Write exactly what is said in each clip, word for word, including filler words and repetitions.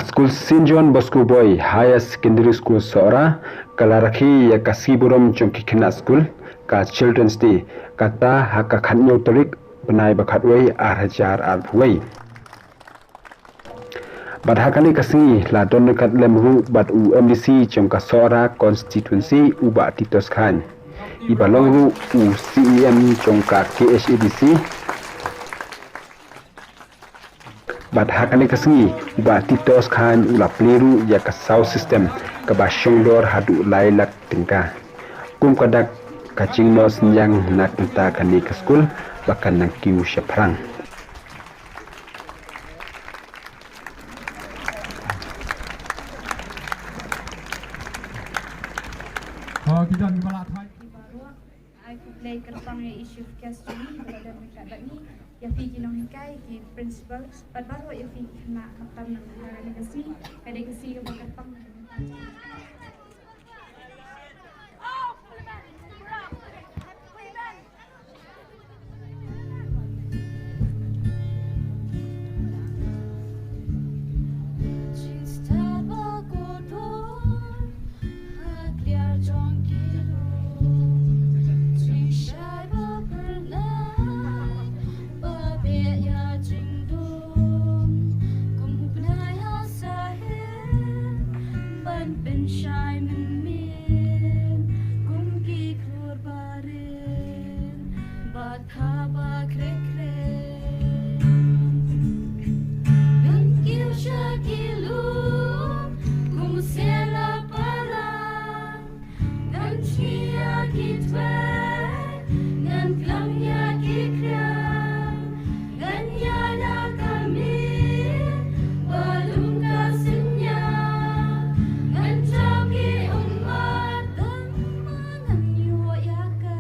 Skul Saint John Bosco Boys Higher Secondary School Sohra ka la rakhe ïa ka sngi burom jong ki khynnah skul, ka Children's Day, kata ha ka khathynñiew tarik bnai ba khatwei ar hajar arphew wei. Bad ha kane ka sngi la don ryngkat lem ruh bad u M D C jong ka Sohra Constituency, u Bah Titos Chyne, i ba long ruh u C E M jong ka K H A D C. Bad ha kane ka sngi u Bah Titos Chyne u la plie ruh ïa ka sound system kaba shongdor haduh lai lak tyngka, kum ka dak ka jingnoh synñiang na ka bynta kane ka skul ba kan nang kiew shaphrang. Ai khublei kyrpang ïa i Chief Guest jong ngi ba la don ryngkat bad ngi, ïa phi ki nonghikai, ki principal, bad baroh ïa phi ki khynnah ba tam na kane ka sngi. Ka dei ka sngi kaba kyrpang. Ban pynshai mynmiet kum ki khlur barit bad khaba khreh khreh. Ngan kiew sha ki lum kum sela parang, ngan shni ïa ki twer, ngan klam ïa ki khriam, ngan ïaid ïa ka miet ba lum ka synñiang, ngan jaw ki ummat tang ma ngan ïoh ïa ka.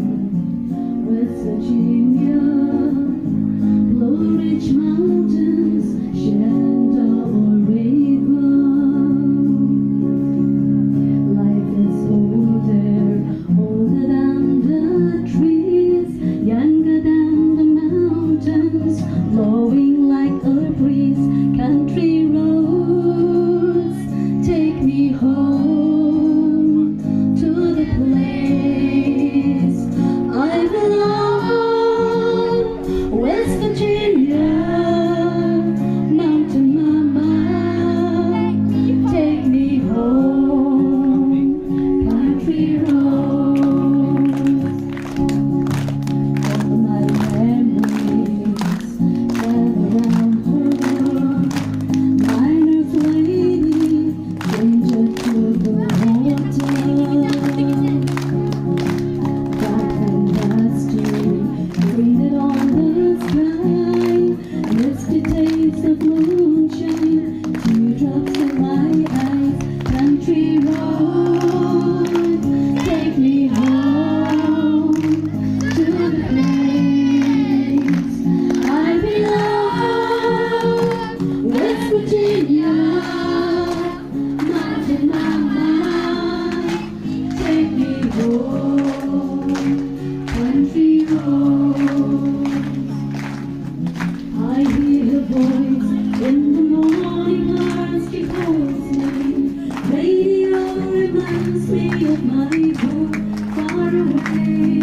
West Virginia, Blue Ridge Mountains, Shenandoah River. Life is older, older than the trees, younger than the mountains, flowing like a breeze. Country roads, take me home to the place I belong. West Virginia, Mountain Mama, take me home. Country roads, all my memories gather round her. Miner's lady, stranger to the water. Dark and dusty, painted on the sky. Misty taste of moonshine, teardrops in my eyes. Country road, take me home to the place I belong. West Virginia, Mountain Mama, take me home. Country road. I hear her voice in the morning hours, she calls me. Radio reminds me of my home far away.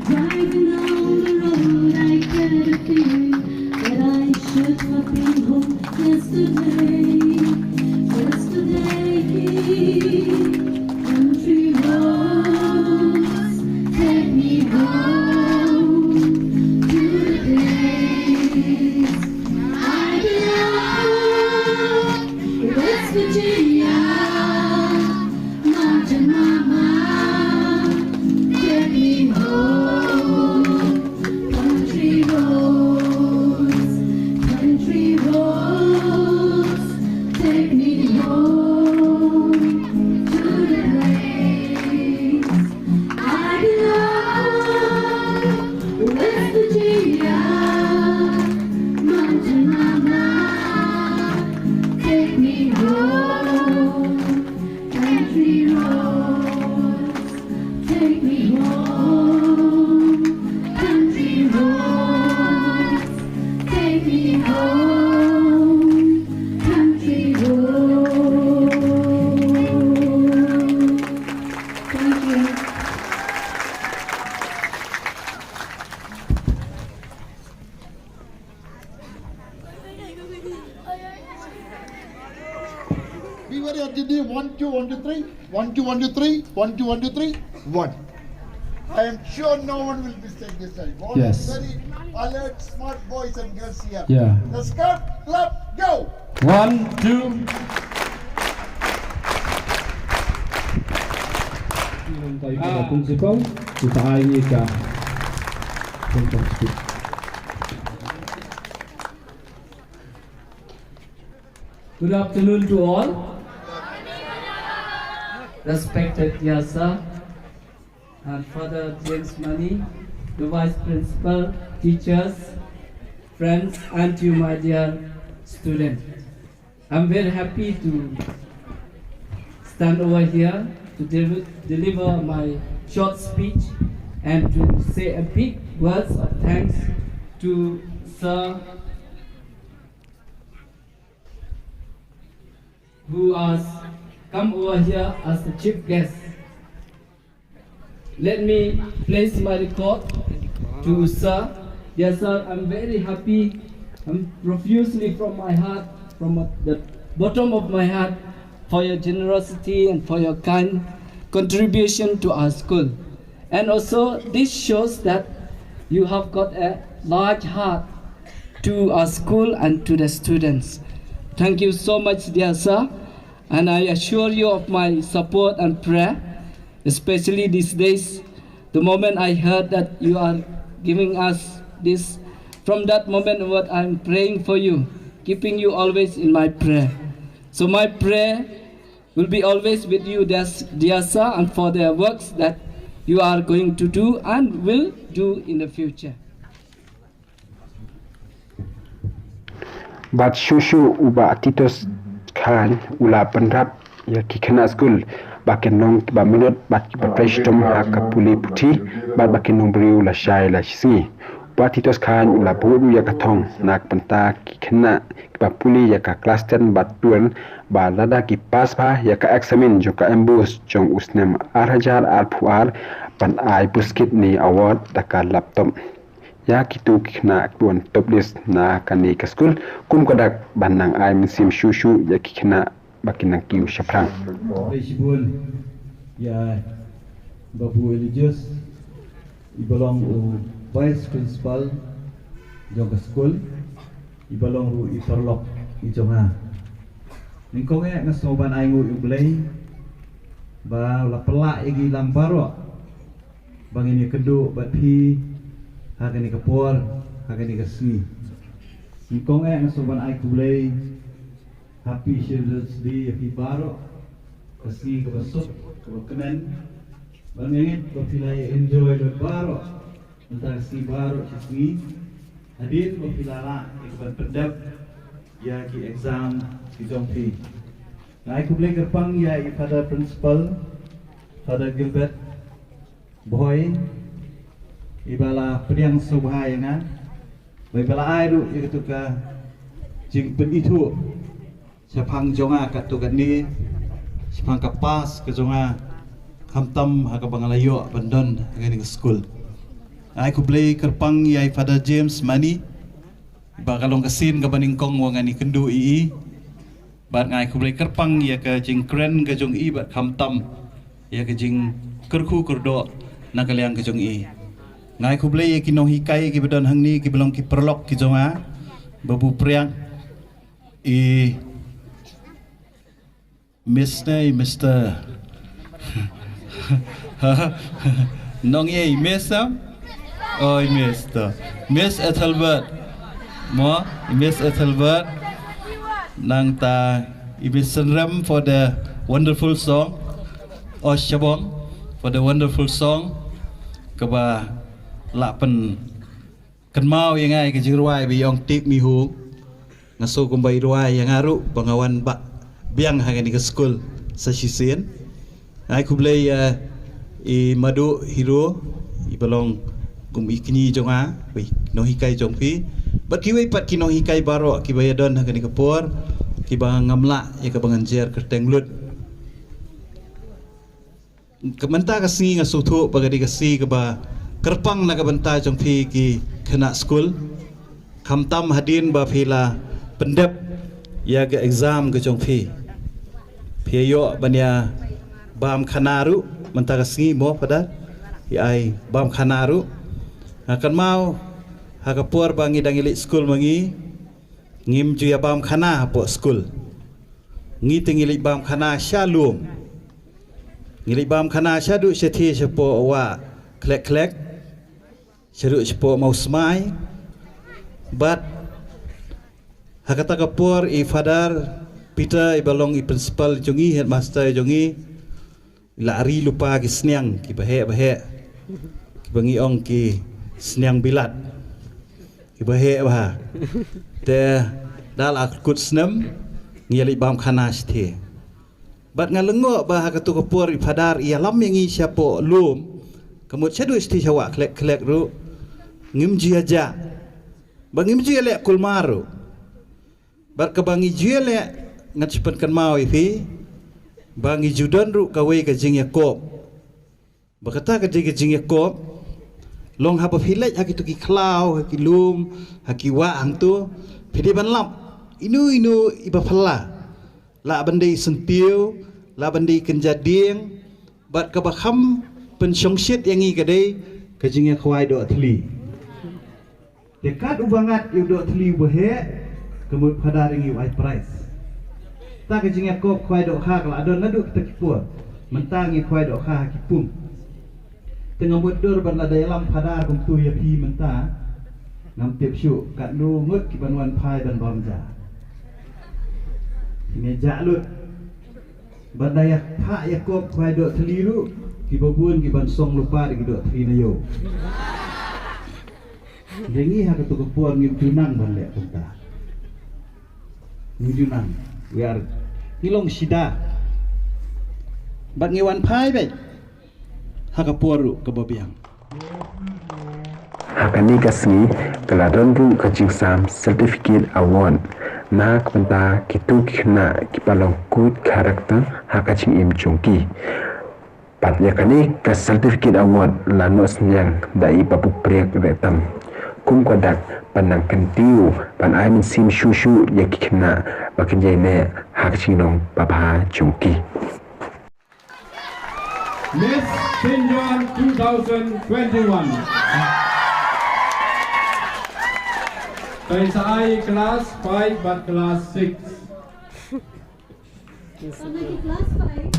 Driving down the road, I get a feeling that I should have been home yesterday. Yesterday, country roads, take me home to the place I belong. West Virginia, Mountain Mama, take me home. Country roads, country roads, take me home to the place I belong. West Virginia, Mountain Mama, take me home. Country roads, take me home. Country roads, take me home. Country roads. Thank you. Be very energetic. One, two, one, two, three. One, two, one, two, three. One, two, one, two, three. One. I am sure no one will mistake this time. All Yes. Very alert, smart boys and girls here. Yeah. Let's go. Clap. Go. One, two. Principal, kita ai ni ka. Good afternoon to all. Respected Yasa and Father James Mani, the Vice Principal, teachers, friends, and you, my dear student. I'm very happy to stand over here to del- deliver my short speech and to say a big words of thanks to Sir who has come over here as the chief guest. Let me place my record to Sir. Dear Sir, I'm very happy. I'm profusely from my heart, from the bottom of my heart, for your generosity and for your kind contribution to our school. And also, this shows that you have got a large heart to our school and to the students. Thank you so much, dear sir, and I assure you of my support and prayer, especially these days. The moment I heard that you are giving us this, from that moment onward, I'm praying for you, keeping you always in my prayer. So my prayer will be always with you, dear, dear sir, and for the works that you are going to do and will do in the future. Bad shuh shuh u Bah Titus Khan u la pynrap ïa ki khynnah skul ba kin long kiba minot bad kiba trei shitom ha ka pule puthi bad ba kin long briew lashai lashisngi. U Bah Titus Khan u la bud ïa ka thong na ka bynta ki khynnah kiba pule ïa ka klas ten bad twelve ba lada ki pass bha ïa ka eksamin jong ka MBOSE jong u snem ar hajar arphew ar ban ai buskit ne award da ka laptop ïa kito ki khynnah kiba wan top list na kane ka skul, kum ka dak ban nang ai mynsiem shuh shuh ïa ki khynnah ba kin nang kiew shaphrang. Khublei shibun ïa Babu Eligius, iba long u Vice Principal jong ka skul, iba long ruh i paralok i jong nga. Nyngkong eh nga sngewbha ban ai nguh ïa U Blei ba u la pynlah ïa ngi lang baroh ba ngin ïakynduh bad phi ha kane ka por, ha kane ka sngi. Nyngkong eh nga sngewbha ban ai khublei, Happy Children's Day ïa phi baroh. Ka sngi kaba suk, kaba kmen. Bad nga ngeit ba phi la ïa enjoy bad baroh mynta ka sngi baroh shi sngi, hadien ba phi la lah ïa ka ban pyndep ïa ki exam ki jong phi. Nga ai khublei kyrpang ïa i Father Principal, Father Gilbert Bhoi, iba la pdiang sngewbha ïa nga, ba iba la ai ruh ïa katu ka jingpynithuh shaphang jong nga katto katne, shaphang ka past ka jong nga, khamtam ha kaba nga la ïoh ban don ha kane ka skul. Nga ai khublei kyrpang ïa i Father James Mani, ba ka long ka sien kaba nyngkong ba ngan ïakynduh ïa i. Bad nga ai khublei kyrpang ïa ka jingkren ka jong i bad khamtam ïa ka jingkyrkhu kyrdoh na ka liang ka jong i. Nga ai khublei ïa ki nonghikai kiba don hangne kiba long ki paralok ki jong nga, Babu Priang, i Miss ne i Mister? Nong ïa i Miss am? Oh, i Mister. Miss Ethelbert. Mo, i Miss Ethelbert. Nangta i Miss Senrem for the wonderful song. Oh, Shabong for the wonderful song. Kaba lah pyn kynmaw ïa nga ïa ka jingrwai ba ïong Take Me Home. Nga sngew kumba i rwai ïa nga ruh ba nga wan ba biang ha kane ka skul sa shisien. Nga ai khublei ïa i Madu Hero, iba long kum i kñi jong nga, wei, nonghikai jong phi. Bad kiwei pat ki nonghikai baroh kiba ïadon ha kane ka por, kiba ngam lah ïa kaba ngan jer kyrteng lut. Ka mynta ka sngi nga sngewthuh ba ka dei ka sngi kaba kyrpang na ka bynta jong phi ki khynnah skul. Khamtam hadien ba phi la pyndep ïa ka exam ka jong phi. Phi ïoh ban ïa bam khana ruh mynta ka sngi mo, Father? Ïa ai bam khana ruh. Nga kynmaw ha ka por ba ngi dang ïaleit skul ma ngi, ngim ju ïa bam khana hapoh skul. Ngi te ngi leit bam khana sha lum. Ngi leit bam khana shaduh shathie shapoh Wah Khlek Khlek, shaduh shapoh Mawsmai. Bad ha kata ka por i Father Peter iba long i principal jong ngi, headmaster jong ngi, i la ri lypa ki sniang kiba heh ba heh, kiba ngi ong ki sniang bilat, kiba heh bha. Te da la kut snem ngi ïaleit bam khana shathie. Bad nga lyngngoh ba ha katu ka por i Father i ïalam ïa ngi shapoh lum, ka mut shaduh shathie sha Wah Khlek Khlek ruh ngim ju ïa jah. Ba ngim ju ïa leh kulmar ruh. Bad kaba ngi ju ïa leh, ngan shu pynkynmaw ïa phi ba ngi ju don ruh kawei ka jingïakob. Ba kata ka jing, ka jingïakob long haba phi leit ha kitu ki khlaw, ha ki lum, ha ki wah hangtu, phi dei ban lap inu inu iba phylla. Lah ban dei syntiew, lah ban dei kynja dieng, bad kaba kham pynshongshit ïa ngi ka dei ka jingïakhwai doh thli. Te kat uba ngat ïa u doh thli uba heh, ka mut phadar ngi u ai prize. Ta ka jingïakop khwai dohkha ka la don naduh kita ki por. Mynta ngi khwai dohkha ha ki pung. Te nga mut dur ban lada ïalam phadar kumtu ïa phi mynta. Ngam tip shuh katno ngut ki ban wan phai ban bam ja. Ngi jah lut. Ban da ïa phah ïakop khwai doh thli ruh, kiba bun ki ban song lypa da ki doh thli na ïew. Ngi ha katu ka por ngim ju nang ban leh kumta. Ngim ju nang. We are, ngi long shida. Bad ngi wan phai beit ha ka por ruh kaba biang. Ha kane ka sngi ka la don ruh ka jingsam Certificate Award na ka bynta kito ki khynnah kiba long good character ha ka jingim jong ki. Bad ïa kane ka Certificate Award la noh synñiang da i Bah Bupriak Rehtam. Kum ka dak ban nang kyntiew ban ai mynsiem shuh shuh ïa ki khynnah ba kin ïai neh ha ka jinglong babha jong ki. Miss Saint John two thousand twenty-one. Phi sa ai class five bad class six. Sa ai class five.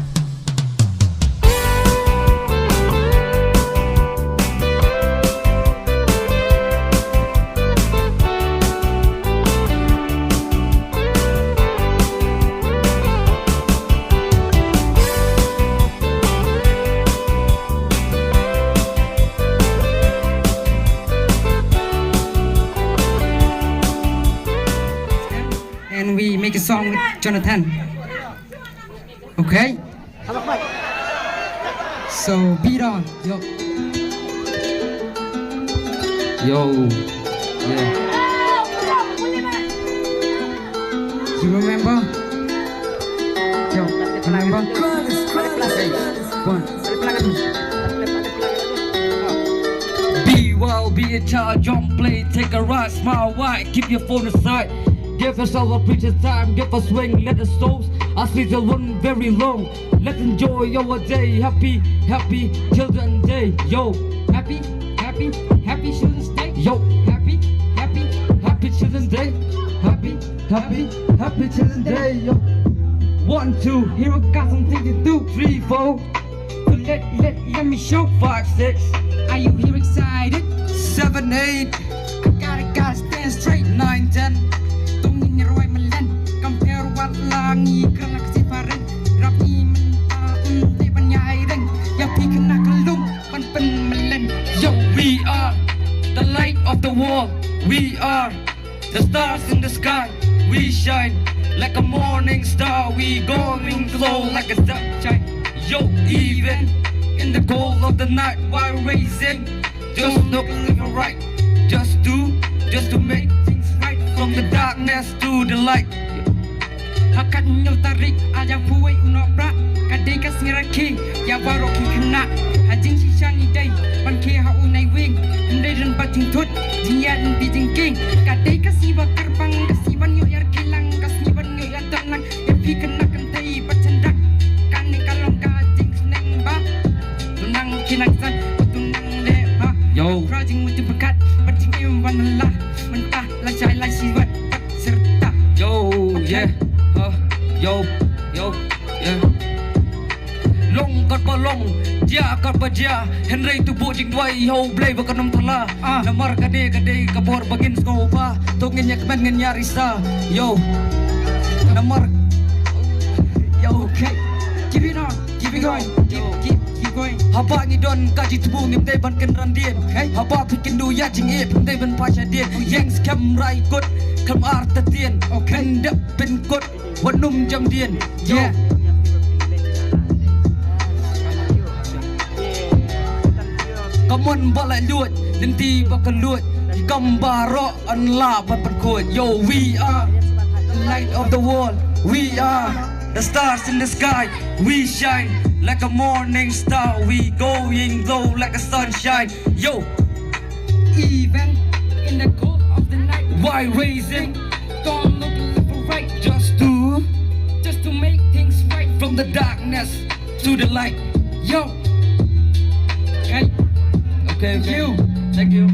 And we make a song with Jonathan. Okay? So, beat on. Yo. Yo. Yeah. You remember? Yo, remember? One, two. Be wild, be a child, jump, play, take a ride, smile wide, keep your phone aside. Give yourself a preacher time, give a swing, let the souls, I see the one very long. Let's enjoy our day, happy, happy Children Day, yo. Happy, happy, happy Children's Day, yo. Happy, happy, happy Children's Day, happy, happy, happy Children's Day, yo. One, two, here we got something to do, three, four. So let, let, let me show. Five, six. Are you here excited? Seven, eight. I gotta, gotta stand straight. Nine, ten. Tong ni roi melen. Compare wat langi kerana kesiparan. Rap ni menta, mm, te ban nyai deng. Ya pi kena kelum, ban pen melen. Yo, we are the light of the world. We are the stars in the sky, we shine like a morning star. We going glow like a sunshine. Yo, even in the cold of the night, while raising, just look left and right. Just do, just to make things right. From the darkness to the light. Ha katno tarik, aja phuh u Nohprah, ka dei ka sngi rakhe ïa baroh ki khynnah. Ha jingshisha ngi dei ban khie ha u Naiwieng, hynrei don bad jingthut, jingïaid bad jingkieng. Ka dei ka sngi ba kyrpang, ka sngi ban ïoh ïarkhilang, ka sngi ban ïoh ïatanang ïa phi khynnah kynthei bad shynrang. Kane ka long ka jingsneng ba to nang ki nang san, to nang leh bha. Yo. Pra jingmut jingpyrkhat bad jingim ban lah. Mynta la shai la shiwet bad syrta. Yo, okay. Yeah. Huh. Yo, yo, yeah. Long katba long, jia katba jia, hynrei to buh jingduwai ha U Blei ba kan ym thala. Ah. Namar kane ka dei ka bor ba ngin sngewbha, to ngin ïa kmen ngin ïa risa. Yo. Namar. Yo, okay. Keep it on, keep it going, keep, keep, keep going. Haba ngi don ka jingthmu ngim dei ban kynran dien. Okay. Haba phi kynduh ïa jingeh phim dei ban phai shadien. Oh, yeah. Ïeng skhem rai kut, khlem artatien. Okay. Pyndep pynkut, wat nym jam dien. Yo. Yeah. Ka mon ba la luid, lynti ba ka luid, kam baroh yn lah ban pynkhuid. Yo, we are the light of the world. We are the stars in the sky. We shine like a morning star. We going glow like a sunshine. Yo. Even in the cold of the night. Why raising? Don't look left or right. Just do. Just to make things right. From the darkness to the light. Yo. Okay. Okay, okay. Thank you. Thank you.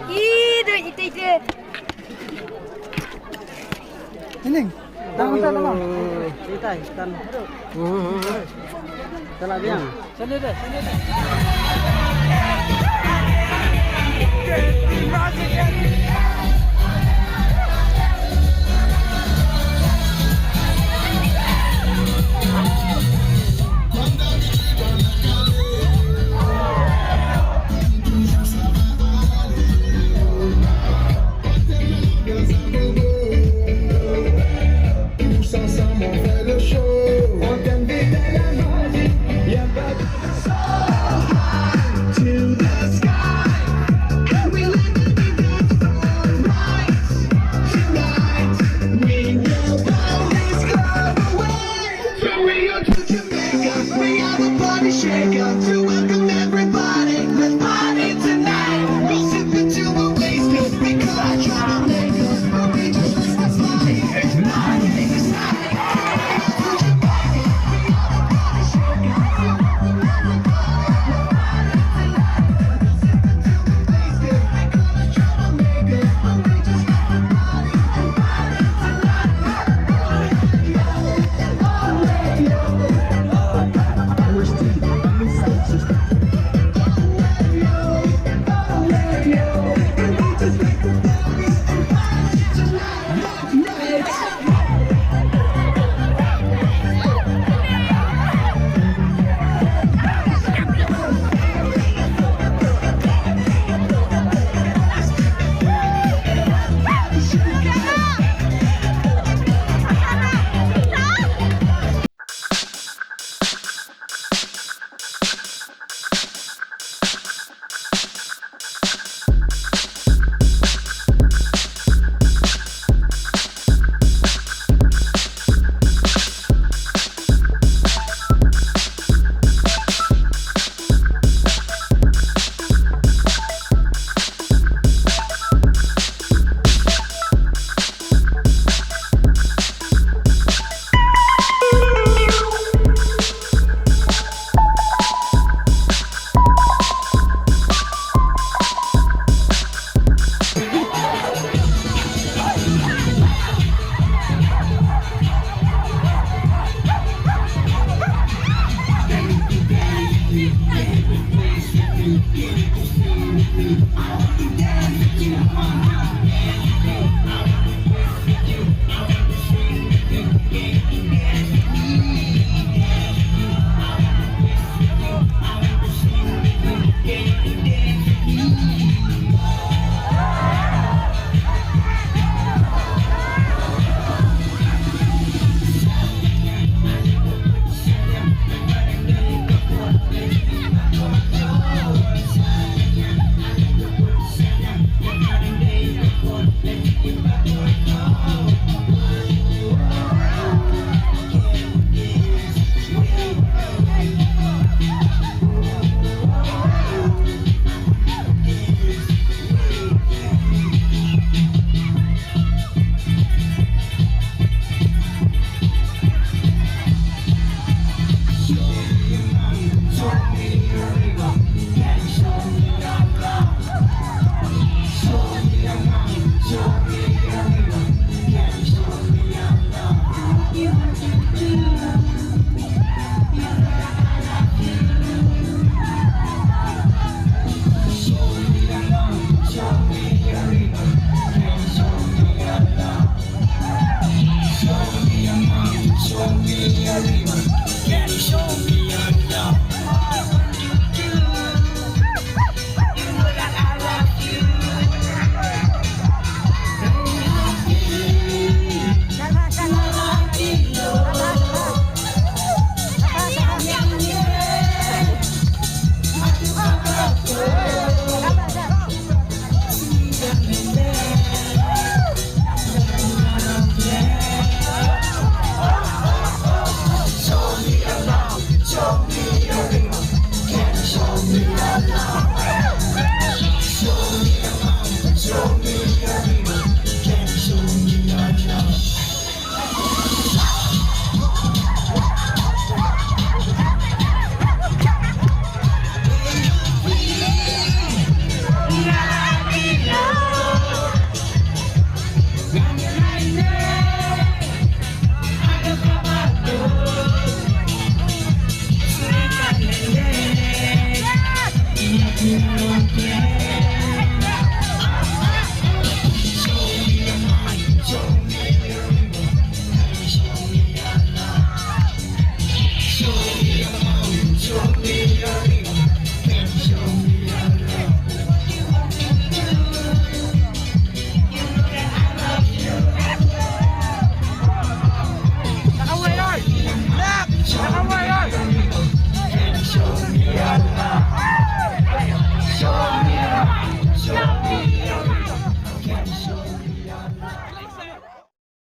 Ih, doi, ite, ite. Ining, tang, tang, tang. Ite, tang. Salah biang. Tous ensemble on fait le show. On t'invite à la magie. Y a pas de... So high to the sky. And we live in the dance floor right tonight. We will blow this club away. From Rio to Jamaica, we are the party shaker. To welcome everybody, let's party tonight. We'll sip until we're wasted. We could be troublemakers, but we just like the party. Party is night.